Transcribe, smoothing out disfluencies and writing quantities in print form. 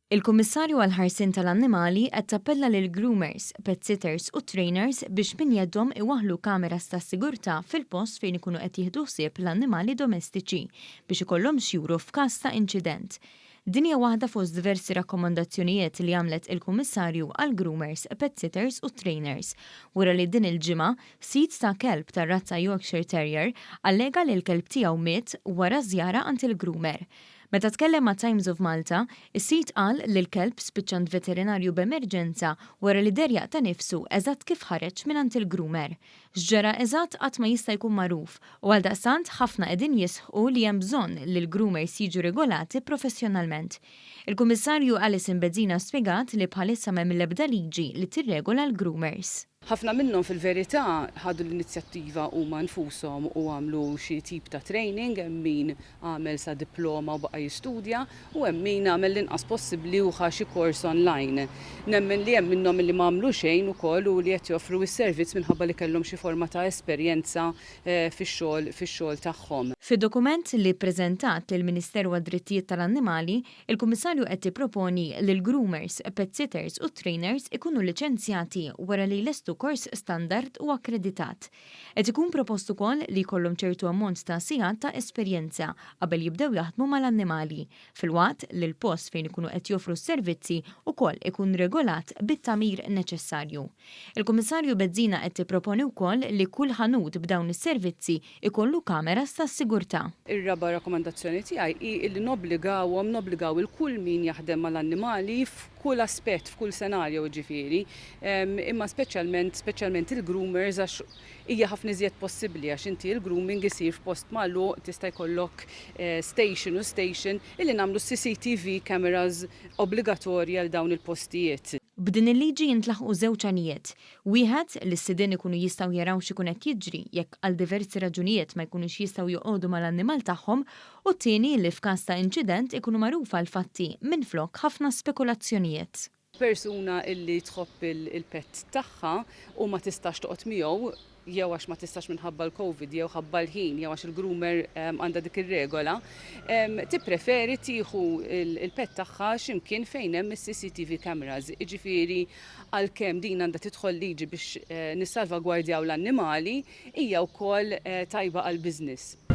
Il-Kummissarju għall-Ħarsien tal-Annimali qed tappella lil groomers, pet sitters u trainers biex minn jeddhom iwaħħlu kameras tas-sigurtà fil-post fejn ikunu qed jieħdu ħsieb l-annimali domestiċi biex ikollhom x'juru f'każ ta' inċident. Din hija waħda fost diversi rakkomandazzjonijiet li għamlet il-Kummissarju għal groomers, pet sitters u trainers wara li din il-ġimgħa sid ta' kelb tar-razza Yorkshire Terrier allega li l-kelb tiegħu miet wara żjara għand il-groomer. Meta tkellem ma' Times of Malta, is-sid qal li l-kelb spiċċa għand veterinarju b'emerġenza wara li deher jaqta' nifsu eżatt kif ħareġ mingħand il-groomer. X'ġara eżatt qatt ma jista' jkun magħruf u għaldaqstant ħafna qegħdin jisħqu li hemm bżonn li l-groomers jiġu regolati professjonalment. Il-Kummissarju Alison Bezzina spjegat li bħalissa m'hemm l-ebda liġi li tirregola l-groomers. Ħafna minnhom fil-verità ħadu l-inizjattiva huma nfushom u għamlu xi tip ta' training, hemm min għamel sa diploma u baqa' jistudja u hemm min għamel l-inqas possibbli u ħa xi kors online. Nemmen li hemm minnhom li ma għamlu xejn ukoll u li qed joffru s-servizz minħabba li kellhom xi forma ta' esperjenza fix-xogħol fix-xogħol tagħhom. Fid-dokument li ppreżentat lill-Ministeru għad-Drittijiet tal-Annimali, il-Kummissarju qed tipproponi li l-groomers, pet sitters u trainers ikunu liċenzjati wara li jlestu kors standard u akkreditat. Qed ikun propost ukoll li jkollhom ċertu ammont ta' sigħat ta' esperjenza qabel jibdew jaħdmu mal-annimali, filwaqt li l-post fejn ikunu qed joffru s-servizzi wkoll ikun regolat bit-tagħmir neċessarju. Il-Kummissarju Bezzina qed tipproponi wkoll li kull ħanut b'dawn is-servizzi jkollu kameras tas-sigurtà. Ir-raba' rakkomandazzjoni tiegħi hi li nobbligawhom, nobbligaw 'il kull min jaħdem mal-annimali f'kull aspett, f'kull scenario jiġifieri, imma speċjalment, speċjalment il-groomers għax hija ħafna iżjed possibbli għax inti l-grooming isir f'post magħluq, tista' jkollok station u station, illi nagħmlu CCTV cameras obbligatorji għal dawn il-postijiet. B'din il-liġi jintlaħqu żewġ għanijiet. Wieħed, li s-sidien ikunu jistgħu jaraw x'ikun qed jiġri jekk għal diversi raġunijiet ma jkunux jistgħu joqogħdu mal-annimal tagħhom u t-tieni li f'każ ta' inċident ikunu magħrufa l-fatti minflok ħafna spekulazzjonijiet. Persuna illi tħobb il-pet tagħha u ma tistax toqgħod miegħu, jew għax ma tistax minħabba l-Covid, jew ħabba l-ħin, jew għax il-groomer għandha dik ir-regola, tippreferi tieħu il-pet tagħha x'imkien fejn hemm is-CCTV cameras. Jiġifieri għalkemm din għandha tidħol liġi biex nissalvagwardjaw l-annimali, hija wkoll tajba għall-business.